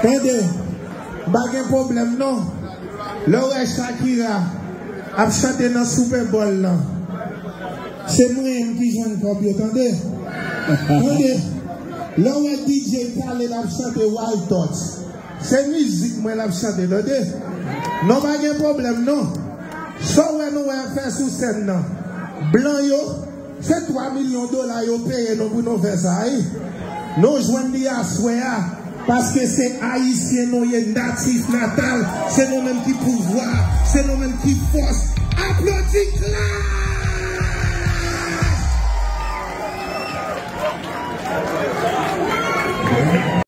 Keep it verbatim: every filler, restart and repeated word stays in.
Tande, m pa gen pwoblèm non. Lè w wè Shakira ap chante nan Super Bowl lan, se mwen menm ki jwenn kòb yo, tande. Tande, lè w wè D J Khaled ap chante Wild Thoughts, se mizik mwen l ap chante, tande. Non, pa gen pwoblèm non. Sa w wè nou wè ap fè sou sèn nan, blan yo, se twa milyon dola yo peye nou pou nou fè sa, wi. Nou jwenn li aswè a, paske se Ayisyen nou ye, natif natal, se nou menm ki pouvwa, se nou menm ki fòs. Aplodi Clash!